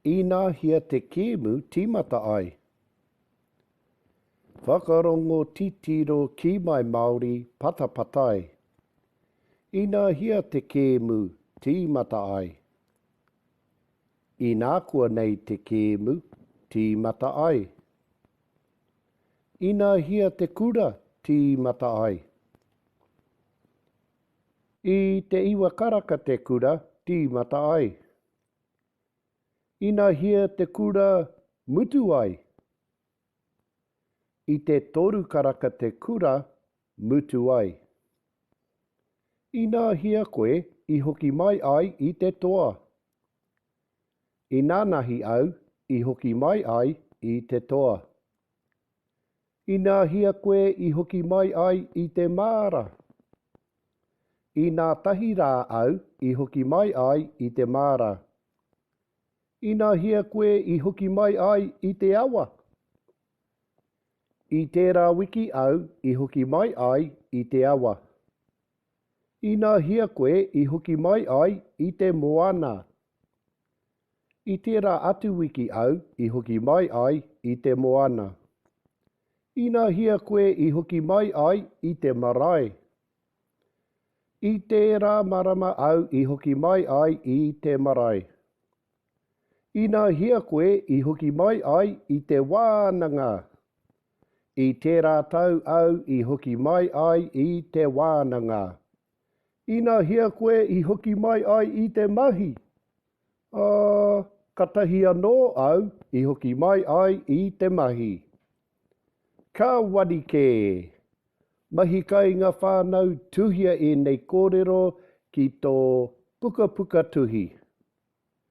Inahea te kēmu tīmata ai? Whakarongo titiro ki mai Māori patapatai. Inahea te kēmu tīmata ai? Inakuanei te kēmu tīmata ai? Inahea te kura tīmata ai? I te iwa karaka te kura tīmata ai. Inahea te kura mutu ai? I te toru karaka te kura mutu ai. Inahea koe i hoki mai ai i te toa? Inanahi au i hoki mai ai i te toa. Inahea koe i hoki mai ai i te māra? Inā tahi rā au i hoki mai ai i te māra. Inahea koe i hoki mai ai i te awa? I tērā wiki au i hoki mai ai i te awa. Inahea koe i hoki mai ai i te moana? I tērā atu wiki au i hoki mai ai i te moana. Inahea koe i hoki mai ai i te marae? I tērā marama au i hoki mai ai i te marae. Inahea koe i hoki mai ai i te wānanga? I tērā tau au i hoki mai ai i te wānanga. Inahea koe i hoki mai ai i te mahi? Ā, katahi anō au i hoki mai ai i te mahi. Ka wari kē! Mahi kainga whānau tuhia ēnei kōrero ki tō pukapuka tuhi.